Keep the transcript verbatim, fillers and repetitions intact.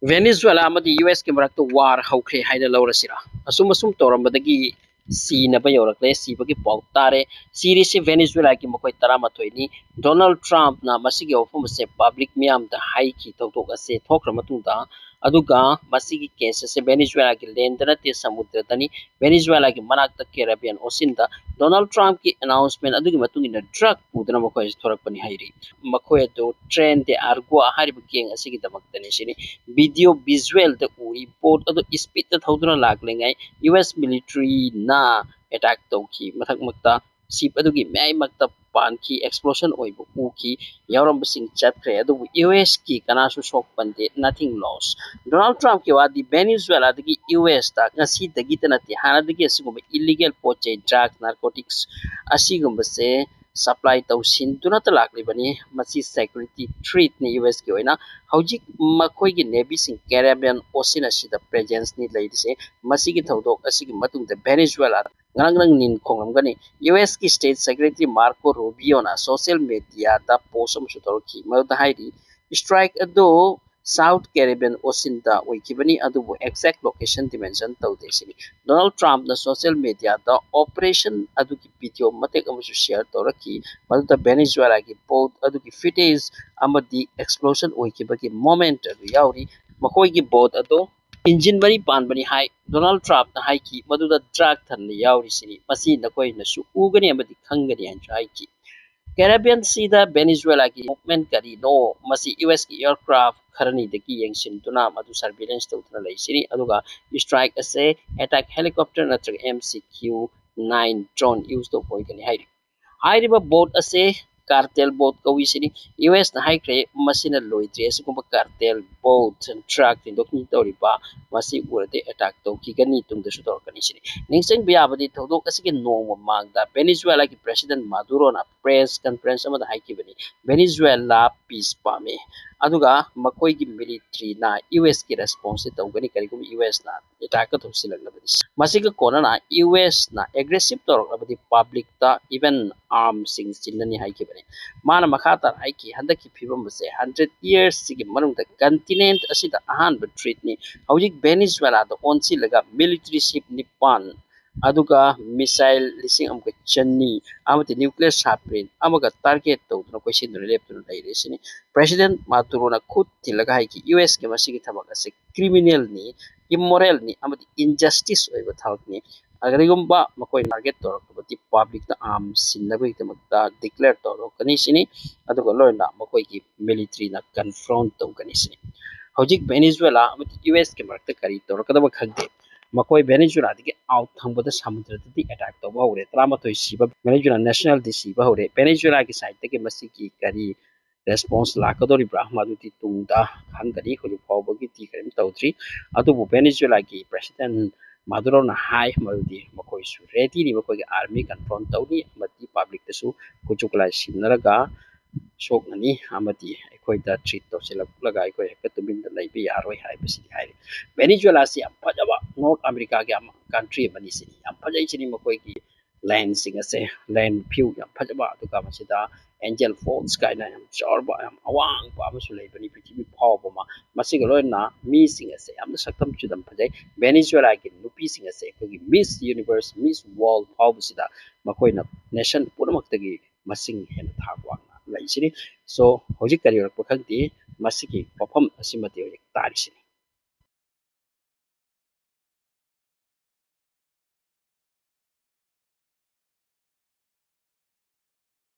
ꯚꯦꯅꯤꯖꯨꯋꯦꯂꯥ ꯑꯃꯗꯤ ꯌꯨ ꯑꯦꯁꯀꯤ ꯃꯔꯛꯇ ꯋꯥꯔ ꯍꯧꯈ꯭ꯔꯦ ꯍꯥꯏꯅ ꯂꯧꯔꯁꯤꯔꯥ? ꯑꯁꯨꯝ ꯑꯁꯨꯝ ꯇꯧꯔꯝꯕꯗꯒꯤ ꯁꯤꯅꯕ ꯌꯧꯔꯛꯂꯦ, ꯁꯤꯕꯒꯤ ꯄꯥꯎ ꯇꯥꯔꯦ꯫ ꯁꯤꯔꯤꯁꯤ ꯚꯦꯅꯤꯖꯨꯋꯦꯂꯥꯒꯤ ꯃꯈꯣꯏ ꯇꯔꯥꯃꯥꯊꯣꯏꯅꯤ꯫ ꯗꯣꯅꯥꯜꯗ ꯇ꯭ꯔꯝꯞꯅ ꯃꯁꯤꯒꯤ ꯋꯥꯐꯝ ꯑꯁꯦ ꯄꯕ꯭ꯂꯤꯛ ꯃꯤꯌꯥꯝꯗ ꯍꯥꯏꯈꯤ, ꯊꯧꯗꯣꯛ ꯑꯁꯦ ꯊꯣꯛꯈ꯭ꯔ ꯃꯇꯨꯡꯗ꯫ ꯑꯗꯨꯒ ꯃꯁꯤꯒꯤ ꯀꯦꯁ ꯑꯁꯦ ꯚꯦꯅꯤꯖꯨꯋꯦꯂꯥꯒꯤ ꯂꯦꯟꯗ ꯅꯠꯇꯦ, ꯁꯃꯨꯗ꯭ꯔꯗꯅꯤ꯫ ꯚꯦꯅꯤꯖꯨꯋꯦꯂꯥꯒꯤ ꯃꯅꯥꯛꯇ ꯀꯦꯔꯤꯕꯤꯌꯟ ꯑꯣꯁꯤꯟꯗ ꯗꯣꯅꯥꯜꯗ ꯇ꯭ꯔꯝꯞꯀꯤ ꯑꯦꯅꯥꯎꯟꯁꯃꯦꯟ ꯑꯗꯨꯒꯤ ꯃꯇꯨꯡ ꯏꯟꯅ ꯗ꯭ꯔꯒ ꯄꯨꯗꯨꯅ ꯃꯈꯣꯏ ꯑꯁꯤ ꯊꯣꯔꯛꯄꯅꯤ ꯍꯥꯏꯔꯤ꯫ ꯃꯈꯣꯏ ꯑꯗꯨ ꯇ꯭ꯔꯦꯟ ꯗꯦ ꯑꯥꯔꯒꯨꯋꯥ ꯍꯥꯏꯔꯤꯕ ꯒꯦꯡ ꯑꯁꯤꯒꯤꯗꯃꯛꯇꯅꯤ ꯁꯤꯅꯤ꯫ ꯚꯤꯗꯤꯑꯣ ꯚꯤꯖꯨꯋꯦꯜꯗ ꯎꯔꯤ ꯕꯣꯠ ꯑꯗꯨ ꯏꯁꯄꯤꯗꯇ ꯊꯧꯗꯨꯅ ꯂꯥꯛꯂꯤꯉꯩ ꯌꯨ ꯑꯦꯁ ꯃꯤꯂꯤꯇ꯭ꯔꯤꯅ ꯑꯦꯇꯥꯛ ꯇꯧꯈꯤ꯫ ꯃꯊꯛ ꯃꯛꯇ ꯁꯤꯞ ꯑꯗꯨꯒꯤ ꯃꯌꯥꯏꯃꯛꯇ ꯄꯥꯟꯈꯤ꯫ ꯑꯦꯛꯁꯄ꯭ꯂꯣꯁꯟ ꯑꯣꯏꯕ ꯎꯈꯤ꯫ ꯌꯥꯎꯔꯝꯕꯁꯤꯡ ꯆꯠꯈ꯭ꯔꯦ, ꯑꯗꯨꯕꯨ ꯌꯨ ꯑꯦꯁꯀꯤ ꯀꯅꯥꯁꯨ ꯁꯣꯛꯄꯟꯗꯦ, nothing loss꯫ ꯗꯣꯅꯥꯜꯗ ꯇ꯭ꯔꯝꯞꯀꯤ ꯋꯥꯗꯤ ꯚꯦꯅꯤꯖꯨꯋꯦꯂꯥꯗꯒꯤ ꯌꯨ ꯑꯦꯁꯇ ꯉꯁꯤꯗꯒꯤꯇ ꯅꯠꯇꯦ, ꯍꯥꯟꯅꯗꯒꯤ ꯑꯁꯤꯒꯨꯝꯕ ꯏꯂꯤꯒꯦꯜ ꯄꯣꯠ ꯆꯩ, ꯗ꯭ꯔꯒ, ꯅꯥꯔꯀꯣꯇꯤꯛꯁ ꯑꯁꯤꯒꯨꯝꯕꯁꯦ ꯁꯄ꯭ꯂꯥꯏ ꯇꯧꯁꯤꯟꯗꯨꯅꯇ ꯂꯥꯛꯂꯤꯕꯅꯤ꯫ ꯃꯁꯤ ꯁꯦꯀ꯭ꯌꯨꯔꯤꯇꯤ ꯊ꯭ꯔꯦꯠꯅꯤ ꯌꯨ ꯑꯦꯁꯀꯤ ꯑꯣꯏꯅ꯫ ꯍꯧꯖꯤꯛ ꯃꯈꯣꯏꯒꯤ ꯅꯦꯚꯤꯁꯤꯡ ꯀꯦꯔꯤꯕꯤꯌꯟ ꯑꯣꯁꯤꯟ ꯑꯁꯤꯗ ꯄ꯭ꯔꯦꯖꯦꯟꯁꯅꯤ ꯂꯩꯔꯤꯁꯦ꯫ ꯃꯁꯤꯒꯤ ꯊꯧꯗꯣꯛ ꯑꯁꯤꯒꯤ ꯃꯇꯨꯡꯗ ꯚꯦꯅꯤꯖꯨꯋꯦꯂꯥ ꯉꯔꯥꯡ ꯉꯔꯥꯡ ꯅꯤꯟ ꯈꯣꯡꯂꯝꯒꯅꯤ꯫ ꯌꯨ ꯑꯦꯁꯀꯤ state secretary Marco Rubio social ꯃꯦꯗꯤꯌꯥꯗ ꯄꯣꯁ ꯑꯃꯁꯨ ꯇꯧꯔꯛꯈꯤ꯫ ꯃꯗꯨꯗ ꯍꯥꯏꯔꯤ, ꯁ꯭ꯇ꯭ꯔꯥꯏꯛ ꯑꯗꯨ ꯁꯥꯎꯠ ꯀꯦꯔꯤꯕꯤꯌꯟ ꯑꯣꯁꯤꯟꯗ ꯑꯣꯏꯈꯤꯕꯅꯤ, ꯑꯗꯨꯕꯨ ꯑꯦꯛꯖꯦꯛ ꯂꯣꯀꯦꯁꯟꯗꯤ ꯃꯦꯟꯁꯟ ꯇꯧꯗꯦ ꯁꯤꯅꯤ꯫ ꯗꯣꯅꯥꯜꯗ ꯇ꯭ꯔꯝꯞꯅ ꯁꯣꯁꯤꯌꯦꯜ ꯃꯦꯗꯤꯌꯥꯗ ꯑꯣꯄꯔꯦꯁꯟ ꯑꯗꯨꯒꯤ ꯚꯤꯗꯤꯑꯣ ꯃꯇꯦꯛ ꯑꯃꯁꯨ ꯁꯤꯌꯔ ꯇꯧꯔꯛꯈꯤ꯫ ꯃꯗꯨꯗ ꯚꯦꯅꯤꯖꯨꯋꯦꯂꯥꯒꯤ ꯕꯣꯠ ꯑꯗꯨꯒꯤ ꯐꯨꯇꯦꯖ ꯑꯃꯗꯤ ꯑꯦꯛꯁꯄ꯭ꯂꯣꯁꯟ ꯑꯣꯏꯈꯤꯕꯒꯤ ꯃꯣꯃꯦꯟꯠ ꯑꯗꯨ ꯌꯥꯎꯔꯤ꯫ ꯃꯈꯣꯏꯒꯤ ꯕꯣꯠ ꯑꯗꯨ ꯏꯟꯖꯤꯟ ꯃꯔꯤ ꯄꯥꯟꯕꯅꯤ ꯍꯥꯏ꯫ ꯗꯣꯅꯥꯜꯗ ꯇ꯭ꯔꯝꯞꯅ ꯍꯥꯏꯈꯤ, "ꯃꯗꯨꯗ ꯗ꯭ꯔꯒ ꯊꯟꯅ ꯌꯥꯎꯔꯤꯁꯤꯅꯤ, ꯃꯁꯤ ꯅꯈꯣꯏꯅꯁꯨ ꯎꯒꯅꯤ ꯑꯃꯗꯤ ꯈꯪꯒꯅꯤ" ꯍꯥꯏꯅꯁꯨ ꯍꯥꯏꯈꯤ꯫ ꯀꯦꯔꯤꯕꯤꯌꯟ ꯁꯤꯗ ꯚꯦꯅꯤꯖꯨꯋꯦꯂꯥꯒꯤ ꯃꯨꯚꯃꯦꯟꯠ ꯀꯔꯤꯅꯣ? ꯃꯁꯤ ꯌꯨ ꯑꯦꯁꯀꯤ ꯑꯦꯌꯔꯀ꯭ꯔꯥꯐ ꯈꯔꯅꯤꯗꯒꯤ ꯌꯦꯡꯁꯤꯟꯗꯨꯅ ꯃꯗꯨ ꯁꯔꯚꯤꯂꯦꯟꯁ ꯇꯧꯗꯨꯅ ꯂꯩꯁꯤꯅꯤ, ꯑꯗꯨꯒ ꯁ꯭ꯇ꯭ꯔꯥꯏꯛ ꯑꯁꯦ ꯑꯦꯇꯥꯛ ꯍꯦꯂꯤꯀꯣꯞꯇꯔ ꯅꯠꯇ꯭ꯔꯒ M C Q nine drone use ꯇꯧꯕ ꯑꯣꯏꯒꯅꯤ ꯍꯥꯏꯔꯤ꯫ ꯍꯥꯏꯔꯤꯕ ꯕꯣꯠ ꯑꯁꯦ ꯀꯥꯔꯇꯦꯜ ꯕꯣꯠ ꯀꯧꯏ ꯁꯤꯅꯤ꯫ ꯌꯨ ꯑꯦꯁꯅ ꯍꯥꯏꯈ꯭ꯔꯦ, ꯃꯁꯤꯅ ꯂꯣꯏꯗ꯭ꯔꯤ, ꯑꯁꯤꯒꯨꯝꯕ ꯀꯥꯔꯇꯦꯜ ꯕꯣꯠ, ꯗ꯭ꯔꯒ ꯊꯤꯟꯗꯣꯛ ꯊꯤꯟꯖꯤꯟ ꯇꯧꯔꯤꯕ, ꯃꯁꯤ ꯎꯔꯗꯤ ꯑꯦꯇꯥꯛ ꯇꯧꯈꯤꯒꯅꯤ, ꯇꯨꯡꯗꯁꯨ ꯇꯧꯔꯛꯀꯅꯤ ꯁꯤꯅꯤ꯫ ꯅꯤꯡꯁꯤꯡꯕ ꯌꯥꯕꯗꯤ, ꯊꯧꯗꯣꯛ ꯑꯁꯤꯒꯤ ꯅꯣꯡꯃ ꯃꯃꯥꯡꯗ ꯚꯦꯅꯤꯖꯨꯋꯦꯂꯥꯒꯤ ꯄ꯭ꯔꯦꯁꯤꯗꯦꯟꯠ ꯃꯥꯗꯨꯔꯣꯅ ꯄ꯭ꯔꯦꯁ ꯀꯟꯐꯔꯦꯟꯁ ꯑꯃꯗ ꯍꯥꯏꯈꯤꯕꯅꯤ, "ꯚꯦꯅꯤꯖꯨꯋꯦꯂꯥ ꯄꯤꯁ ꯄꯥꯝꯃꯤ, ꯑꯗꯨꯒ ꯃꯈꯣꯏꯒꯤ ꯃꯤꯂꯤꯇ꯭ꯔꯤꯅ ꯌꯨ ꯑꯦꯁꯀꯤ ꯔꯦꯁꯄꯣꯟꯁꯁꯤ ꯇꯧꯒꯅꯤ, ꯀꯔꯤꯒꯨꯝꯕ ꯌꯨ ꯑꯦꯁꯅ ꯑꯦꯇꯥꯛꯀ ꯇꯧꯁꯤꯜꯂꯛꯂꯕꯗꯤ꯫ ꯃꯁꯤꯒ ꯀꯣꯟꯅꯅ ꯌꯨ ꯑꯦꯁꯅ ꯑꯦꯒ꯭ꯔꯦꯁꯤꯞ ꯇꯧꯔꯛꯂꯕꯗꯤ ꯄꯕ꯭ꯂꯤꯛꯇ, ꯏꯚꯟ ꯑꯥꯔꯝꯁꯤꯡ ꯆꯤꯟꯅꯅꯤ ꯍꯥꯏꯈꯤꯕꯅꯤ꯫ ꯃꯥꯅ ꯃꯈꯥ ꯇꯥꯅ ꯍꯥꯏꯈꯤ, ꯍꯟꯗꯛꯀꯤ ꯐꯤꯕꯝ ꯑꯁꯦ ꯍꯟꯗ꯭ꯔꯦꯠ ꯏꯌꯔꯁꯁꯤꯒꯤ ꯃꯅꯨꯡꯗ ꯀꯟꯇꯤꯅꯦꯟꯠ ꯑꯁꯤꯗ ꯑꯍꯥꯟꯕ ꯊ꯭ꯔꯦꯠꯅꯤ꯫ ꯍꯧꯖꯤꯛ ꯚꯦꯅꯤꯖꯨꯋꯦꯂꯥꯗ ꯑꯣꯟꯁꯤꯜꯂꯒ ꯃꯤꯂꯤꯇ꯭ꯔꯤ ꯁꯤꯞ ꯅꯤꯄꯥꯟ, ꯑꯗꯨꯒ ꯃꯤꯁꯥꯏꯜ ꯂꯤꯁꯤꯡ ꯑꯃꯒ ꯆꯅꯤ ꯑꯃꯗꯤ ꯅ꯭ꯌꯨꯀ꯭ꯂꯤꯌꯔ ꯁꯕꯃꯔꯤꯟ ꯑꯃꯒ ꯇꯥꯔꯒꯦꯠ ꯇꯧꯗꯨꯅ ꯀꯣꯏꯁꯤꯟꯗꯨꯅ ꯂꯦꯞꯇꯨꯅ ꯂꯩꯔꯦ ꯁꯤꯅꯤ꯫ ꯄ꯭ꯔꯦꯁꯤꯗꯦꯟꯠ ꯃꯥꯗꯨꯔꯣꯅ ꯈꯨꯠ ꯊꯤꯜꯂꯒ ꯍꯥꯏꯈꯤ, ꯌꯨ ꯑꯦꯁꯀꯤ ꯃꯁꯤꯒꯤ ꯊꯕꯛ ꯑꯁꯤ ꯀ꯭ꯔꯤꯃꯤꯅꯦꯜꯅꯤ, ꯏꯝꯃꯣꯔꯦꯜꯅꯤ ꯑꯃꯗꯤ ꯏꯟꯖꯁꯇꯤꯁ ꯑꯣꯏꯕ ꯊꯕꯛꯅꯤ꯫ ꯀꯔꯤꯒꯨꯝꯕ ꯃꯈꯣꯏꯅ ꯇꯥꯔꯒꯦꯠ ꯇꯧꯔꯛꯄꯗꯤ ꯄꯕ꯭ꯂꯤꯛꯇ ꯑꯥꯔꯝ ꯁꯤꯟꯅꯕꯒꯤꯗꯃꯛꯇ ꯗꯤꯀ꯭ꯂꯦꯌꯔ ꯇꯧꯔꯛꯀꯅꯤ ꯁꯤꯅꯤ꯫ ꯑꯗꯨꯒ ꯂꯣꯏꯅꯅ ꯃꯈꯣꯏꯒꯤ ꯃꯤꯂꯤꯇ꯭ꯔꯤꯅ ꯀꯟꯐ꯭ꯔꯣꯟꯠ ꯇꯧꯒꯅꯤ ꯁꯤꯅꯤ꯫ ꯍꯧꯖꯤꯛ ꯚꯦꯅꯤꯖꯨꯋꯦꯂꯥ ꯑꯃꯗꯤ ꯌꯨ ꯑꯦꯁꯀꯤ ꯃꯔꯛꯇ ꯀꯔꯤ ꯇꯧꯔꯛꯀꯗꯕ ꯈꯪꯗꯦ꯫ ꯃꯈꯣꯏ ꯚꯦꯅꯤꯖꯨꯋꯦꯂꯥꯗꯒꯤ ꯑꯥꯎꯠ ꯊꯪꯕꯗ ꯁꯃꯨꯗ꯭ꯔꯗꯗꯤ ꯑꯦꯇꯥꯛ ꯇꯧꯕ ꯍꯧꯔꯦ꯫ ꯇꯔꯥꯃꯥꯊꯣꯏ ꯁꯤꯕ, ꯚꯦꯅꯤꯖꯨꯋꯦꯂꯥ ꯅꯦꯁꯅꯦꯜꯗꯤ ꯁꯤꯕ ꯍꯧꯔꯦ꯫ ꯚꯦꯅꯤꯖꯨꯋꯦꯂꯥꯒꯤ ꯁꯥꯏꯠꯇꯒꯤ ꯃꯁꯤꯒꯤ ꯀꯔꯤ ꯔꯦꯁꯄꯣꯟꯁ ꯂꯥꯛꯀꯗꯧꯔꯤꯕ꯭ꯔꯥ, ꯃꯗꯨꯗꯤ ꯇꯨꯡꯗ ꯈꯪꯒꯅꯤ꯫ ꯍꯧꯖꯤꯛ ꯐꯥꯎꯕꯒꯤꯗꯤ ꯀꯔꯤꯝ ꯇꯧꯗ꯭ꯔꯤ꯫ ꯑꯗꯨꯕꯨ ꯚꯦꯅꯤꯖꯨꯋꯦꯂꯥꯒꯤ ꯄ꯭ꯔꯦꯁꯤꯗꯦꯟꯠ ꯃꯥꯗꯨꯔꯣꯅ ꯍꯥꯏ, ꯃꯗꯨꯗꯤ ꯃꯈꯣꯏꯁꯨ ꯔꯦꯗꯤꯅꯤ, ꯃꯈꯣꯏꯒꯤ ꯑꯥꯔꯃꯤ ꯀꯟꯐ꯭ꯔꯣꯟꯠ ꯇꯧꯅꯤ ꯑꯃꯗꯤ ꯄꯕ꯭ꯂꯤꯛꯇꯁꯨ ꯈꯨꯠꯁꯨ ꯈꯨꯠꯂꯥꯏ ꯁꯤꯟꯅꯔꯒ ꯁꯣꯛꯅꯅꯤ ꯑꯃꯗꯤ ꯑꯩꯈꯣꯏꯗ ꯊ꯭ꯔꯦꯠ ꯇꯧꯁꯤꯜꯂꯛꯂꯒ ꯑꯩꯈꯣꯏ ꯍꯦꯛꯇ ꯇꯨꯃꯤꯟꯅ ꯂꯩꯕ ꯌꯥꯔꯣꯏ ꯍꯥꯏꯕꯁꯤꯗꯤ ꯍꯥꯏꯔꯤ꯫ ꯚꯦꯅꯤꯖꯨꯋꯦꯂꯥꯁꯤ ꯌꯥꯝ ꯐꯖꯕ ꯅꯣꯔꯠ ꯑꯃꯦꯔꯤꯀꯥꯒꯤ ꯑꯃ, ꯀꯟꯇ꯭ꯔꯤ ꯑꯃꯅꯤ ꯁꯤꯅꯤ꯫ ꯌꯥꯝ ꯐꯖꯩ ꯁꯤꯅꯤ ꯃꯈꯣꯏꯒꯤ ꯂꯦꯟꯁꯤꯡ ꯑꯁꯦ, ꯂꯦꯟ ꯚ꯭ꯌꯨ ꯌꯥꯝ ꯐꯖꯕ, ꯑꯗꯨꯒ ꯃꯁꯤꯗ ꯑꯦꯟꯖꯦꯜ ꯐꯣꯜꯁ ꯀꯥꯏꯅ ꯌꯥꯝ ꯆꯥꯎꯔꯕ, ꯌꯥꯝ ꯑꯋꯥꯡꯕ ꯑꯃꯁꯨ ꯂꯩꯕꯅꯤ, ꯄ꯭ꯔꯤꯊꯤꯕꯤ ꯐꯥꯎꯕ ꯑꯃ꯫ ꯃꯁꯤꯒ ꯂꯣꯏꯅꯅ ꯃꯤꯁꯤꯡ ꯑꯁꯦ ꯌꯥꯝꯅ ꯁꯛꯇꯝꯁꯨ ꯌꯥꯝ ꯐꯖꯩ꯫ ꯚꯦꯅꯤꯖꯨꯋꯦꯂꯥꯒꯤ ꯅꯨꯄꯤꯁꯤꯡ ꯑꯁꯦ ꯑꯩꯈꯣꯏꯒꯤ ꯃꯤꯁ ꯌꯨꯅꯤꯚꯔꯁ, ꯃꯤꯁ ꯋꯥꯔꯜꯗ ꯐꯥꯎꯕꯁꯤꯗ ꯃꯈꯣꯏꯅ ꯅꯦꯁꯟ ꯄꯨꯝꯅꯃꯛꯇꯒꯤ ꯃꯁꯤꯡ ꯍꯦꯟꯅ ꯊꯥꯛ ꯋꯥꯡꯅ ꯂꯩꯁꯤꯅꯤ꯫ So, ꯍꯧꯖꯤꯛ ꯀꯔꯤ ꯑꯣꯏꯔꯛꯄ ꯈꯪꯗꯦ, ꯃꯁꯤꯒꯤ ꯋꯥꯐꯝ ꯑꯁꯤꯃꯗꯤ ꯍꯧꯖꯤꯛ ꯇꯥꯔꯤꯁꯤꯅꯤ꯫